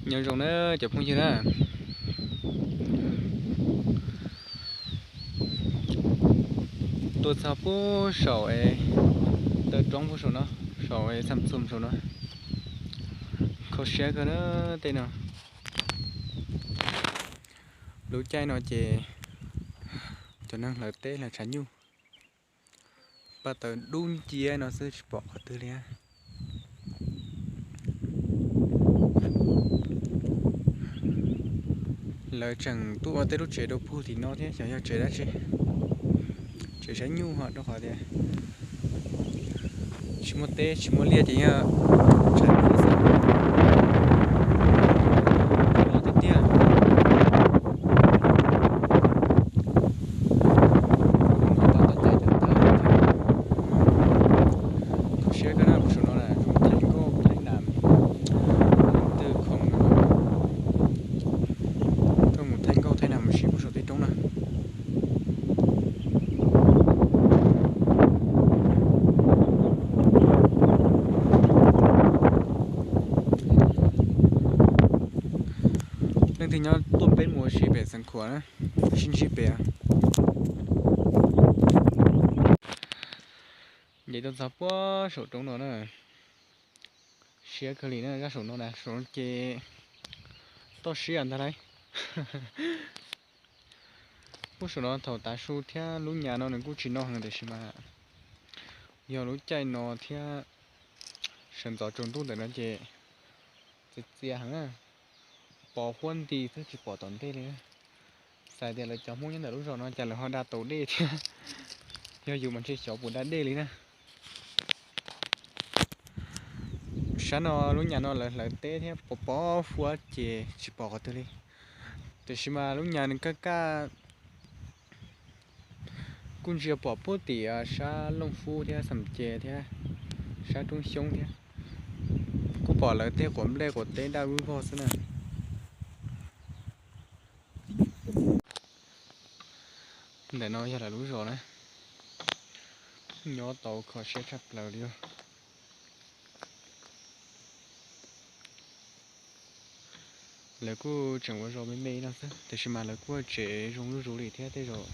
Nyob zoo na cov phooj ywg na, tuaj txog puag saum es taw roob puag saum no, saum es txham txhum saum no, kho siab kawg na tej no. Lub caij no ces cov neeg hlawv teb hlawv tshav nyuj, paj taws dub nciab no xwb tsis pom qhov twg li. Lawv tseem tuaj ua tej lub tsev rau puag tim no thiab xyov yog tsev dab tsi. Tsev tshav nyuj ho rau qhov tias tsis muaj teb tsis muaj liaj ces yog tshav nyuj xwb. Los tiag tiag. Kho siab kawg na, puag saum no na zoo thaij nkauj thaij nam, twb khoom tuaj mus thaij nkauj thaij nam mus si puag saum tej roob na. Leej twg nyob tuaj peb mus ua si pem Xeev Khuam na, sib ntsib pem. Nce tuaj txog puag saum roob no na, siab kawg li na, zaj saum no na, saum no ces toj siab ntag lauj. Puag saum no thaum tav su thiab lub nyas no nws kuj tsis no heev tiam sis mas yog lub caij no thiab sawv ntxov tsaus ntuj ntawm no ces txias txias heev na, pos huab nti xwb tsis pom tom ntej li. Xav tias lawv cov Hmoob nyob ntawm lub zos no cas lawv ho da taus dej thiab, yog yus mas ntshe xyov puas da dej li na. Sab no lub nyas no lawv hlawv teb thiab pos pos huab ces tsis pom qhov twg li. Tiam sis mas lub nyas nws kaj kaj kuj ntsia pom puag tim sab Looj Fub thiab Xam Ces thiab sab Roob Xyoob thiab, kuj pom lawv tej quav nplej quav teb daj vog xwb na. Ntawm no yog lawv lub zos na, nyob tau kho siab tshaj plaws li. Lawv kuj tseem ua zos me me no xwb tiam sis mas lawv kuj tsev zoo zuj zus li thiab, tej zaum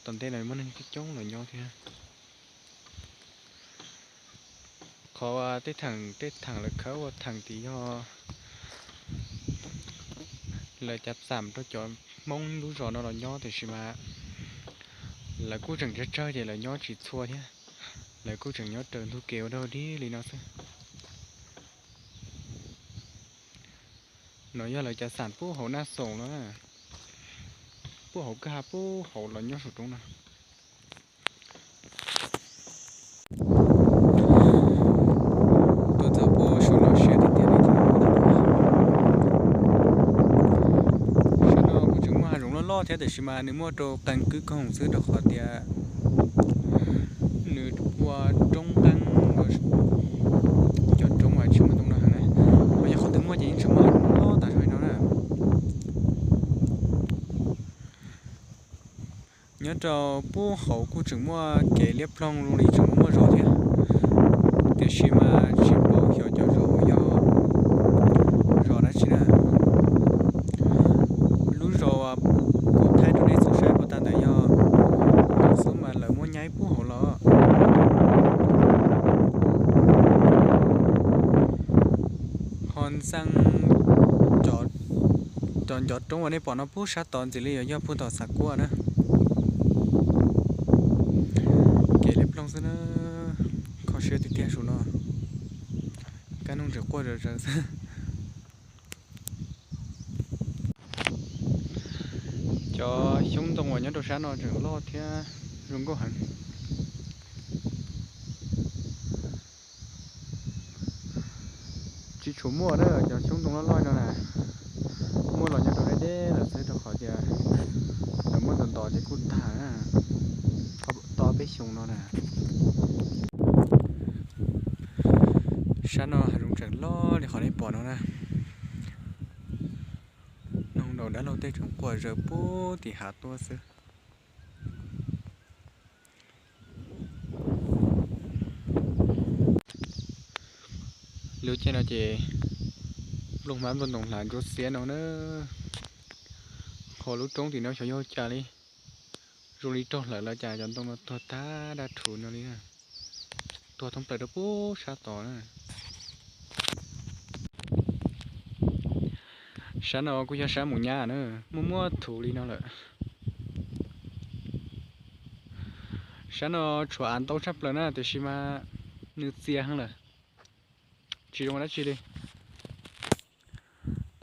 tom ntej lawv muaj neeg coob coob los nyob thiab. Qhov tej theem tej theem lawv khawb ua theem tid yog lawv cav xam rau cov Hmoob lub zos no los nyob tiam sis mas lawv kuj tseem tsawg tsawg ces lawv nyob tsis txhua thiab, lawv kuj tseem nyob raws ntug kev ua dog dig li no xwb. No yog lawv cav xam puag hauv Naj Xoom no, puag hauv kwj ha puag hauv los nyob saum roob no. Tuaj txog puag saum no siab tiag tiag li. Saum no kuj tseem muaj hav zoov loj loj thiab tiam sis mas nws muaj rau qee kwj koog xwb rau qhov tias nws ua roob qeeb, cov roob mas tsis muaj ntoo no heev na, ho yog qhov twg muaj ces yeej tseem muaj hav zoov loj tas zog li no na. Nyob rau puag hauv kuj tseem muaj kev liab ploog zoo li tseem muaj zos thiab, tiam sis mas tsis paub xyov cov zos yog zos dab tsi na. Lub zos kuv thaij rau nej txhua saib puag ta ntawd yog xub mas lawv muab nyaib puag hauv los. Ho ntxeev cov ncov roob uas nej pom no puag sab tod ntxiv li yuav yog puag tom Xav Kuab na. Kev liab ploog xwb na, kho siab tiag tiag saum no, kab noog tseem quaj zom zaws xwb. Cov xyoob ntoo uas nyob rau sab no tseem loj thiab zoo nkauj heev. Tsis tshua muaj na, cov xyoob ntoo loj loj no na, muaj los nyob rau deb deb lawm xwb rau qhov tias lawv muab ntov ntov ces kuj tag na, tau peb xyoos no na. Sab no hav zoov tseem loj li qhov nej pom no na. Noog daus dab laug tej tseem quaj zaws puag tim hav tuaj xwb. Lub caij no ces Nplooj hmab nplooj ntoo hlav ntsuab xiab no na. Qhov lub roob tim no xyov yog cas li, zoo li raug hlawv los cas cov ntoo no tuag tag dab rhuv no li na. Tuag thoob plaws rau pub sab tod na. Sab no kuj yog sab mus nyab na, muaj muaj thuv li no lawm. Sab no tshuav av ntau tshaj plaws na, tiam sis mas nws txias heev lawm, tsis zoo dab tsi li.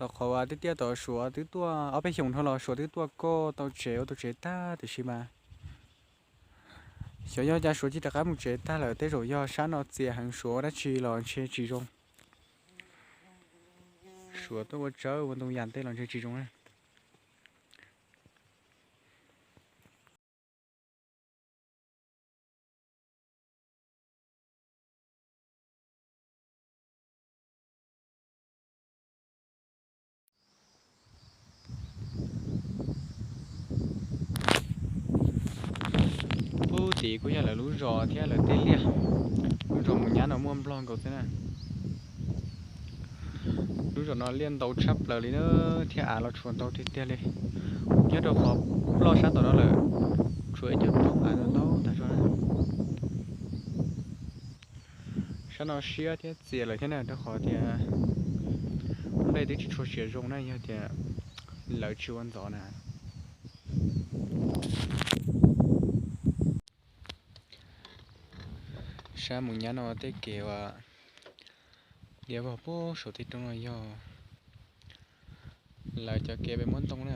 Tom qhov uas tiaj tiaj tod Suav twb tuaj, ob peb xyoos dhau los Suav twb tuaj koj tau tsev ua tau tsev tag, tiam sis mas xyov yog cas Suav cia rov qab mus tsev tag lawm. Tej zaum yog sab no txias heev, Suav ua dab tsi los ntshe tsis zoo. Suav tuaj ua tsawb ua ntoo yam tej los ntshe tsis zoo na. Pub tim kuj yog lawv lub zos thiab lawv tej liaj. Lub zos mus nyab no muaj nplog nkaus xwb na. Lub zos no liaj ntau tshaj plaws li na, thiab av los tshuav ntau tiag tiag li. Nyob rau qhov ploj sab tom no lawm, tshuav ib co roob av ntau tag zog na. Sab no siab thiab txias lawm thiab na, rau qhov tias nplej twb tsis tshua siav zoo na, yog tias lawv tsis ua ntxov na. Sab mus nyab no tej kev uas liab vog puag saum tej roob no yog lawv cov kev pem muab ntoo na.